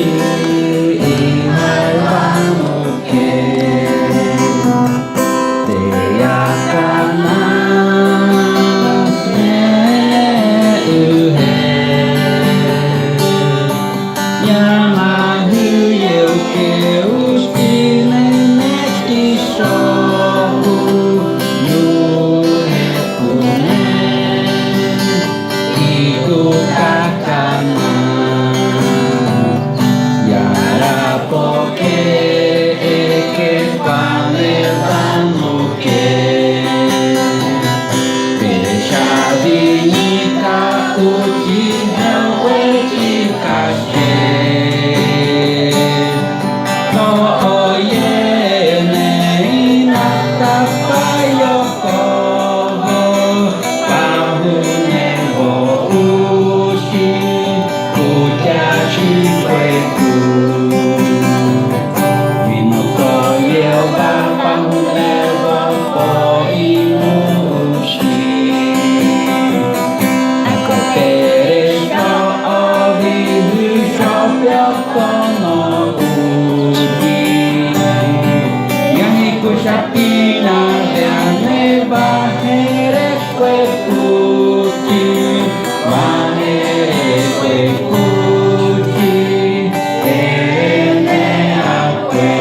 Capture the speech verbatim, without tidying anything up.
i hai vanu ke, te aka na ne u he. Ia mahu ieu ke usti ne ne ti so u nu he pune. I tu kakana. Ia ra po ke e ke pale vanu ke. Pe šavi ni ka u ti hel we ti ka se. Ko oye ne i na ta pa yo ko ho. Pahune vo uši, u tia či kue ku. Vinu ko ieva pahune vo po i mu uši. Ako Pereš ko ovi hu so pio ko no u